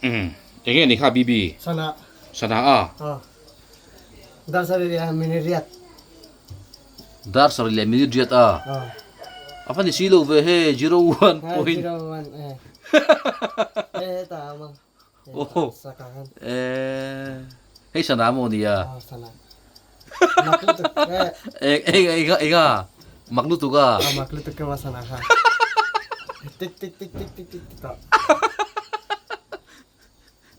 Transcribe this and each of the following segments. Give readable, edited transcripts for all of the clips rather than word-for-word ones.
Umm enge ni kha Bibi? Sana. Sana a? Aw. Dar sarih leh minute riat. Dar sarih leh minute riat a? Aw. A va ni si lo ve he zero one point. Zero one e. He he ta ama. Oh. Saka han. Eh hei sana maw nia? Aw sana. Mak lutuk e. Eng eng eng eng a? Mak lutuk a? Aw mak lutuk ke ma sana kha. Tik tik tik tik tik tik tik a.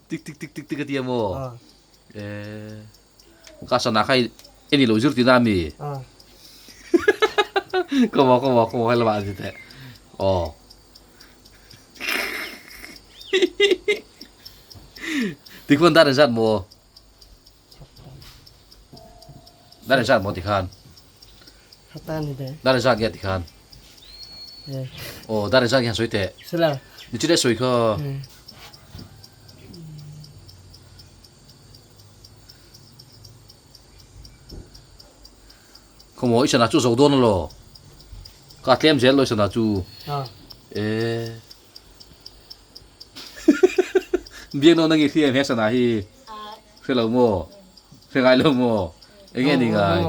Tik tik tik tik tik a tia maw? Aw. Eh ka sana kha i ni lo zir tina mi? Aw. Ka maw ka maw ka maw hei lamah an ti teh. Aw. Tikhuan dar engzat maw? Dar engzat maw tikhan? Dar engzat nge tikhan? Aw dar engzat nge han sawi teh? Ni chu le sawi kha. Khawmaw i sana chu zo dawn alo. Ka tlem zel lo i sana chu. Eh. Biak nawn angi hriam he sana hi. Hre lo maw? Hre ngai lo maw? Enge ni ngai?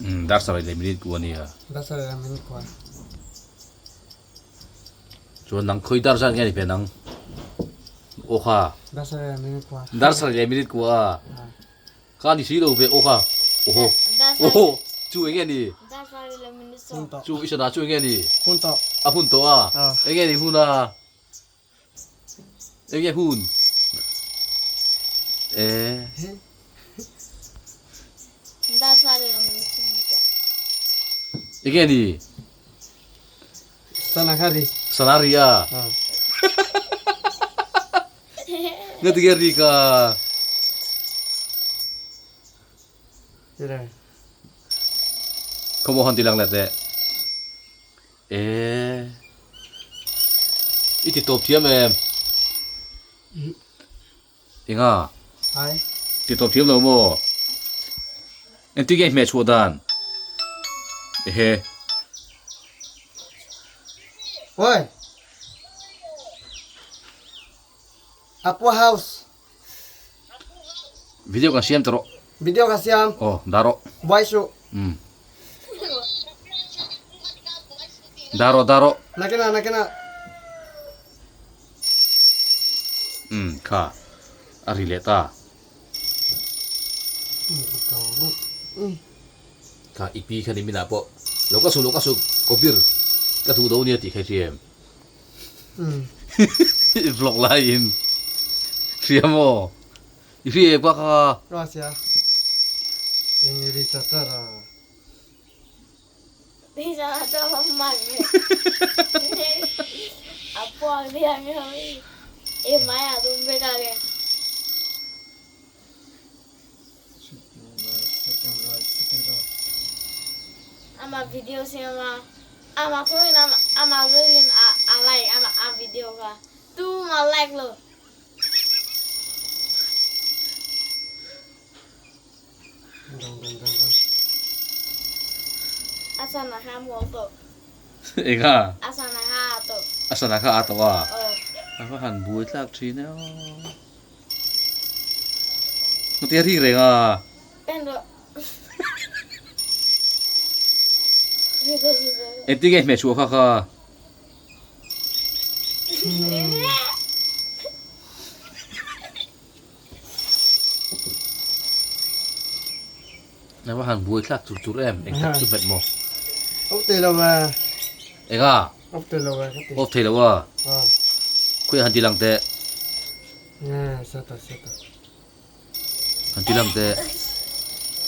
Um dar sarih leh minute kua ania. Dar sarih leh minute kua. Chuan nang khawi dar zat nge ni ve nang? Aw kha. Dar sarih leh minute kua. Dar sarih leh minute kua a. Ka ni si lo ve aw kha. Oho. Oho. Chu enge ni? Dar sarih leh minute sawm. Chu i sana chu enge ni? Hun tawh. A hun tawh a. Enge ni hun a? Enge hun? Eh. Dar sarih leh minute sawm tawh. Enge ni? Sanahari. Sanahari a. Nga tige ri ka. Khawmaw han ti lang leh teh. Eh. I ti tawp thiam em? Enga? Ai. Ti tawp thiam lo maw? Engtin nge i hmeh chhuah dan? Ehe. Oi. Aqua House. Video kan siam ta rawh. Video ka siam. Aw, dah rawh. Buai suh. Um. Dah rawh, dah rawh. Nakina, nakina. Umm kha a ri leh ta. Kha i pi kha ni minah pawh lo ka su lo ka su kawpir ka duh do nia tih kha i hria em? I vlog laiin hria maw? I hria em ka kha? Ka hria. Eng i ri chat chat a. Eng a? A sana kha a tawh a? A va han buai tlak thin e aw. Ngatia rik reng a. Engtin nge hmeh chhuah kha kha? A va han buai thlak chur chur em eng tak chu hmet maw Off thei lo a Eng a Off thei lo a ka ti Off thei lo a Khawi han ti lang teh Sata sata Han ti lang teh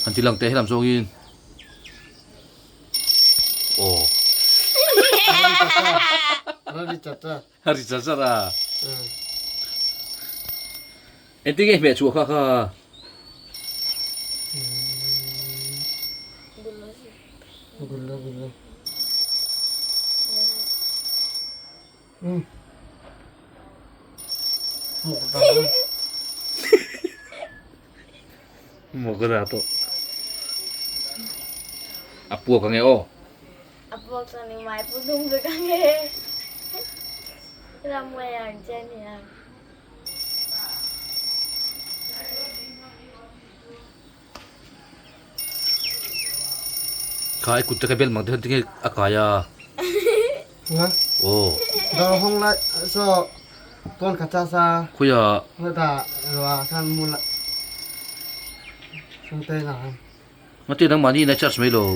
Han ti lang teh helam zawngin Aw Rari tata A ri char char a. Engtin nge hmeh chhuah kha kha? Gullo gullo. Maw ka dah tawh. A puak ange aw. A puak chuan i mai pu dum vek ange. Ramhuai ang che nia. Kha i kut te kha bel mang te khan tinge a kai a. Nga. Aw. Dawr hawng lai saw pawn kha cha sa. Khuia. Khuta rua khan mu la. Sung te na. Ngati nang mahni in a charge mai lo.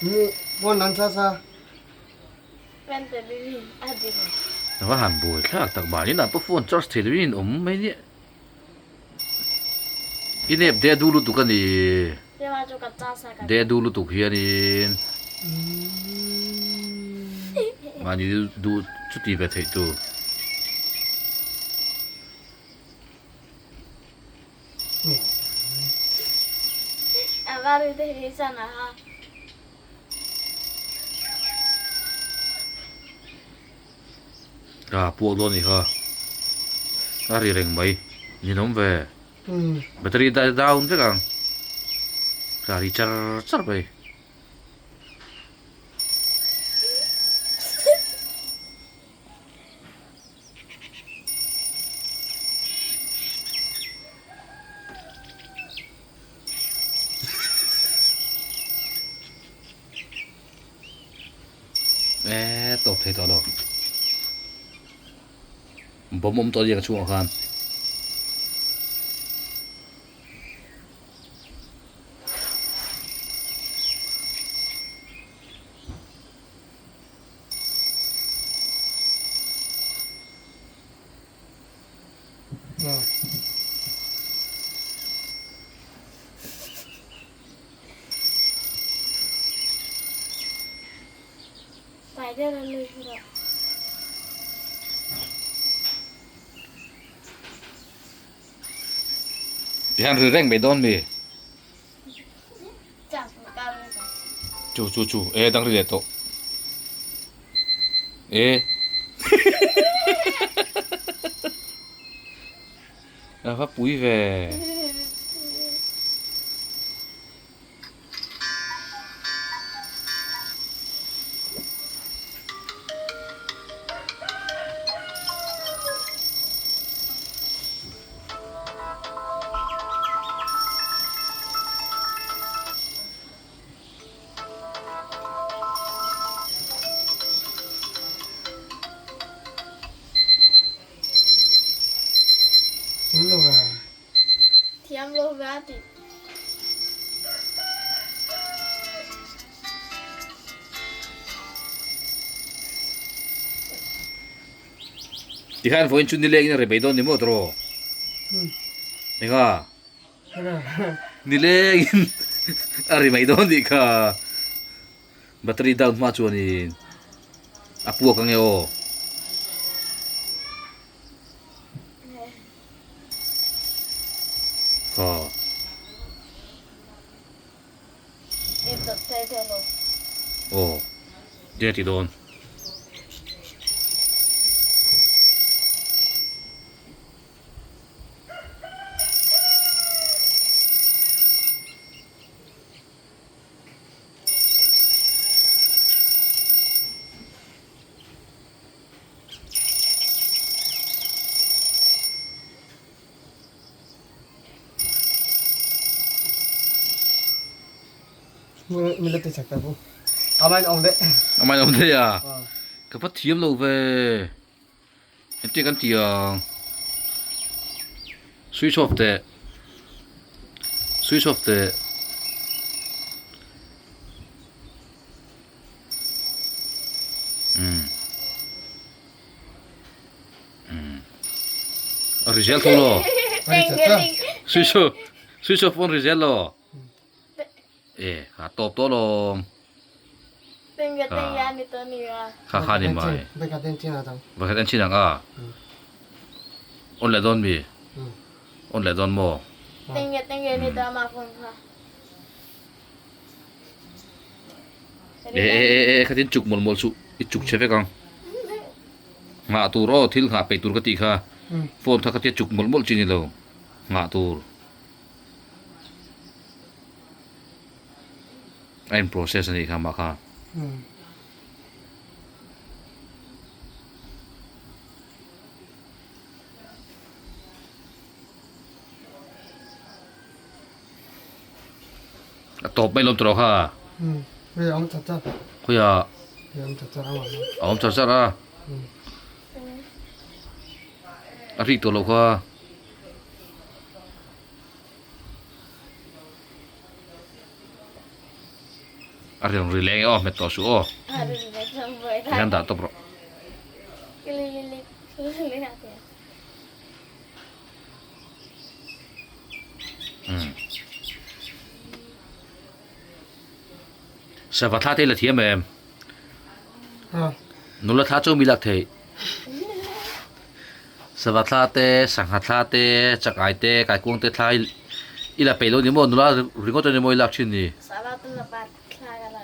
Ni pawn an cha sa. Ava han buai thlak tak mahni lah pawh phone charge thei loin awm mai nia. I nep de du lutuk a ni. De du lutuk hianin mahni duh chuti ve theih tur. A puak dawn anih kha a ri reng mai ninawm ve battery down vek ang a ri char char mai. Eee tawp thei tawh lo. Bawm awm tawh a nia ka chhungah khan. Tihian ri reng mai dawn mi? Chu chu chu e dang ri leh tawh e a va pui ve. Thiam lo ve a ti. Tikhan vawiin chu nilengin a ri mai dawn ni maw tawh? Enga? Nilengin a ri mai dawn tih kha battery down hma chuanin a puak ange aw. Kha. Aw tinge ti dawn. Amain awm daih a ka va thiam lo ve engtin kan ti ang switch off teh switch off teh. A ri zel tho lo. Switch off switch off pawn ri zel lo. E ha tawp tawh lawm. Kha kha ni mai. Vawikhat en chin ang a. On leh dawn mi? On leh dawn maw? E e e e khatin chuk mawlh mawlh suh i chuk che vek ang nghah tur aw thil nghah peih tur ka tih kha phone kha khatia chuk mawlh mawlh chi ni lo nghah tur a in process a nih kha mah kha. A tawp mai lawm tawh kha. Khawiah? A awm char char a. A rik tawh loh kha. A rawn ri leh nge aw hmet tawh suh aw. Tihian dah tawp rawh. Sava thla te i la thiam em? Nula thla chu mi lak theih. Sava thla te, sangha thla te, chakai te, kaikuang te thla i la peih lo ni maw? Nula ringawt a ni maw i lak thin ni? Sava te la bat thla ka la.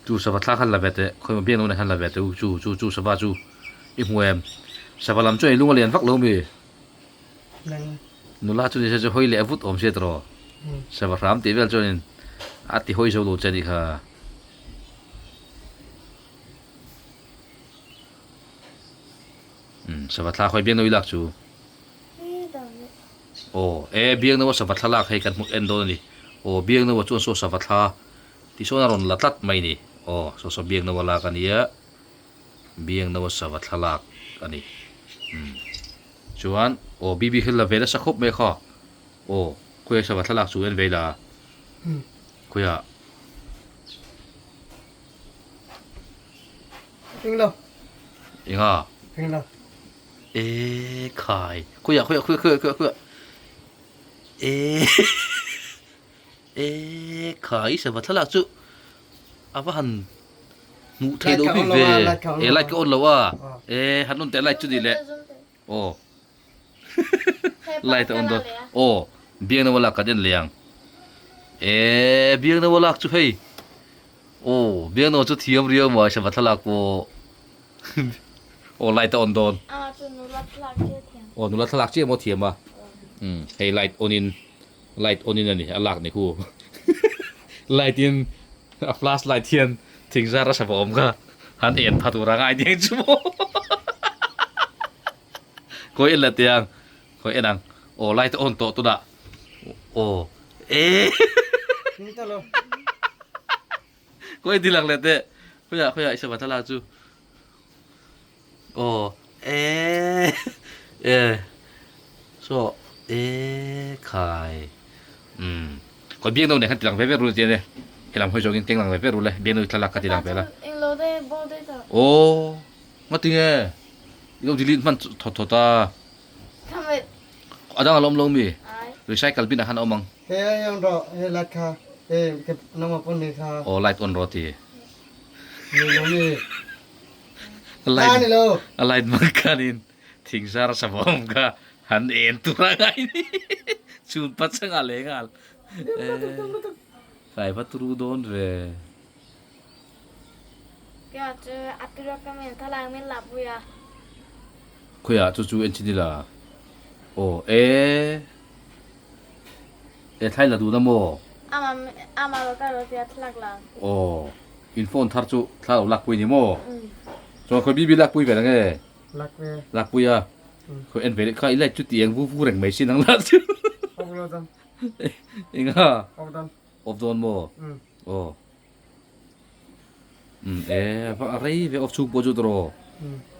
Chu sava thla khan la ve teh, khawi maw biakna khan la ve teh u, chu chu chu sava chu i hmu em? Sava lam chu ei lung a lian vak lo mi? Nula chu ni se chu hawi leh vut awm sia tawh, sava hram tih vel chuanin a ti hawi zo lo che a nih kha. Umm sava thla khawi biakna i lak chu. Aw e biakna sava thla lak hei kan hmu en dawn a ni, aw biakna chuan saw sava thla Tichuan a rawn la tlat mai ni. Aw, saw saw biak no a lak a nia, biak no a sava thlalak a ni. Umm. Chuan, aw BB hi la ve nasa khawp mai kha. Aw, khawiah sava thlalak chu en ve ila. Khawiah. Englo. Enga? Englo. E khai. Khawiah, khawiah, khawiah, khawiah, khawiah, khawiah. E. E khai sava thlalak chu a va han hmuh theih loh bik ve e light ka on lo a e han on teh light chu ni leh aw light a on dawn aw biang nawa lak kan en leh ang e biang nawa lak chu hei aw biang nawa chu thiam riau mai sava thlalak pawh aw light a on dawn aw nula thlalak chiah maw thiam a hei light on in. Light on in a ni a lak ni khu light in a flash light hian thing zar a sava awm kha han en pha tur a ngai ding chu maw khawi en la tiang khawi en ang aw light a on tawh tunah aw e khawi dil ang leh teh khawiah khawiah i sava thlalak chu Aw e e saw e khai umm kawt biak no nen khan ti lang ve ve rul chian e helam hawi zawngin keng lang ve ve rul e biak no thlalak kha ti lang ve la aw ngati nge i lo delete hman thawt thawt a a dang a la awm lo mi recycle bin ah khan a awm ang aw light on rawh ti. A light hmang khanin thing zar a savawm kha han en tur a ngai ni chhun pachanga leh nghal kai va turu dawn ve. Khawiah chu chu en chin ila aw e e thlai la dun a maw? Aw. In phone thar chu thla lo lakpui ni maw? Chuan khawi bibi lakpui ve la nge? Lakpui a. Khawi en ve leh kha i light chu ti eng vu vu reng mai sin ang lah chu. Enga? Off dawn maw? Aw. Um e va a rei ve off chhung pawh chu tawh.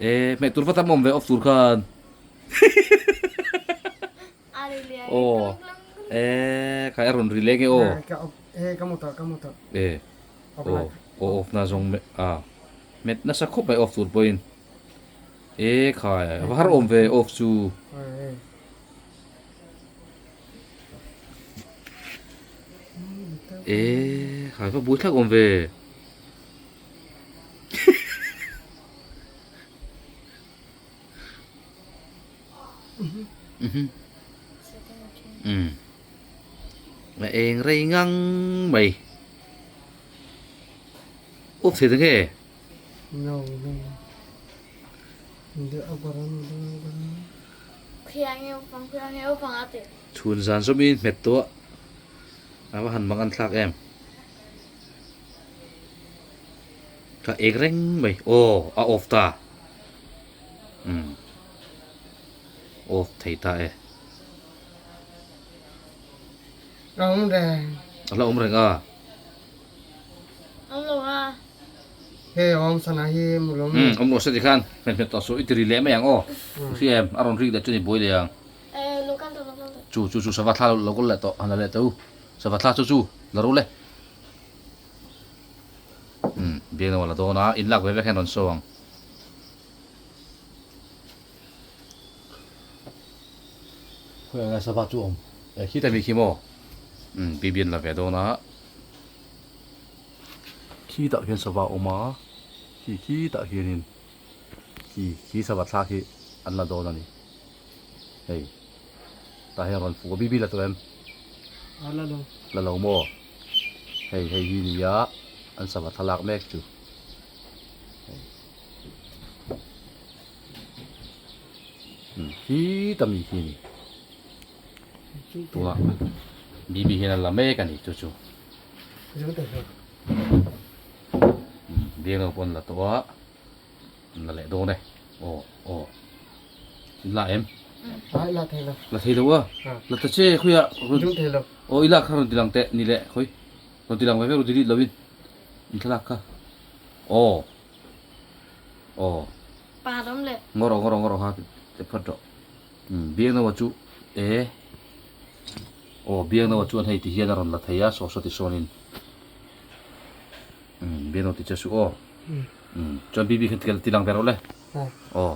E hmeh tur va tam awm ve off tur khan. Aw e khai a rawn ri leng e aw. E aw aw off na zawng me a met nasa khawp mai off tur pawhin e khai a va har awm ve off chu. E khai va bui thlak awm ve. A eng rei ngang mai up thei ta nge chhun zan zawmin hmet tawh a va han mang an thlak em. Kha ek reng mai aw a off ta umm off thei ta e. A awm reng. A la awm reng a. Awm lo a. Hei awm sana hi mu lo mi. Umm awm rawh se tikhan hmet hmet tawh suh i ti ri leh mai ang aw. Hria em a rawn rik leh chu ni buai leh ang. Chu chu chu sava thla lo kawl leh tawh han la leh tawh u sava thla chu chu la ru le. Umm biak nawa la dawn a in lak ve vek hian rawn show ang. Khawi ang nge sava chu awm e khi ta mi khi maw umm bibi an la ve dawn a khi tah khian sava a awm a khi khi tah hianin khi khi sava thla khi an la dawn a ni hei tah hian rawn fuh a bibi la tawh em a la lo la lo maw hei hei hi nia an sava thlalak mek chu hei. Khi ta mi khi a ni tunah BB hian a la mek a ni chu chu biangno pawh an la tawh a an la leh dawn e aw aw in la em la thei lo la thei lo a la ta che khawiah aw i lak kha rawn ti lang teh ni leh khawi rawn ti lang ve vek rawn delete lo in in thlalak kha aw. Aw. Pa ram le. Ngaw rawh ngaw rawh ngaw rawh kha ti phawt rawh. Umm Biangnoa chu e. Aw Biangnoa chuan hei ti hian a rawn la thei a saw saw ti sawnin. Umm Biangnoa ti che suh aw. Umm chuan BB kha ti lang ve rawh le. Aw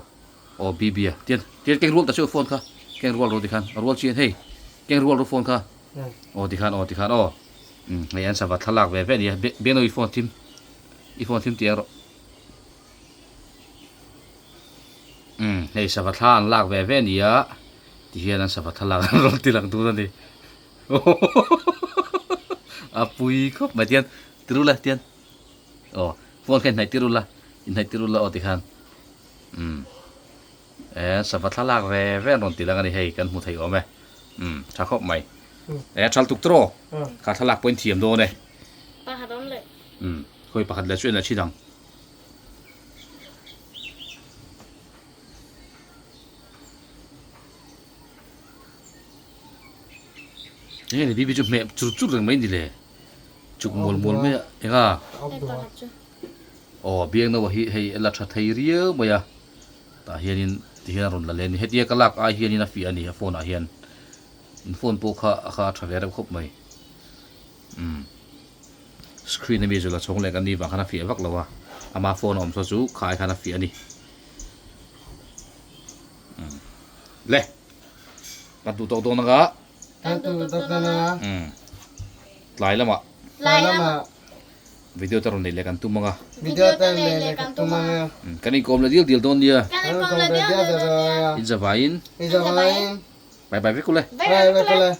aw BB a tian tian keng rual ta chu phone kha keng rual rawh ti khan a rual chian hei keng rual rawh phone kha. Aw ti khan aw ti khan aw. Umm hei an sava thlalak ve ve a nia Biangnoa i phone thim. I phone thim tih erawh umm hei sava thla an lak ve ve ania ti hian an sava thla lak an rawn ti lang dun a ni a pui khawp mai tian ti rul a tian aw phone kha inhnaih tir ula inhnaih tir ula aw ti khan umm e sava thla lak ve ve an rawn ti lang a ni hei kan hmu thei awm e umm tha khawp mai e thal tuk tawh kha thlalak pawhin thiam dawn e. Pakhat awm leh. Umm khawi pakhat leh chu en leh thin ang. Enge ni bibi chu hmeh chur chur reng mai ni le. Chuk mual mual mai a enga. Aw biang no hi hei a la tha thei riau mai a. Tah hianin ti hian a rawn la leh a ni. Hetia ka lak ai hianin a fiah a ni a phone ah hian. In phone pawh kha a kha a tha ve reuh khawp mai. Umm screen ami chu la chhawng leh kan nih vang khan a fiah vak lo a, ama phone a awm saw chu khai khan a fiah a ni. Umm le kan duh tawk dawn anga. Kan duh tawk dawn anga. Umm tlai lamah. Tlai lamah. Video te rawn nei leh kan tum anga. Video te nei leh kan tum anga. Umm kan inkawm leh dial dial dawn nia. Kan inkawm leh dial dial dawn nia. In zavaiin. In zavaiin. Bye bye vek ule. Bye bye vek ule.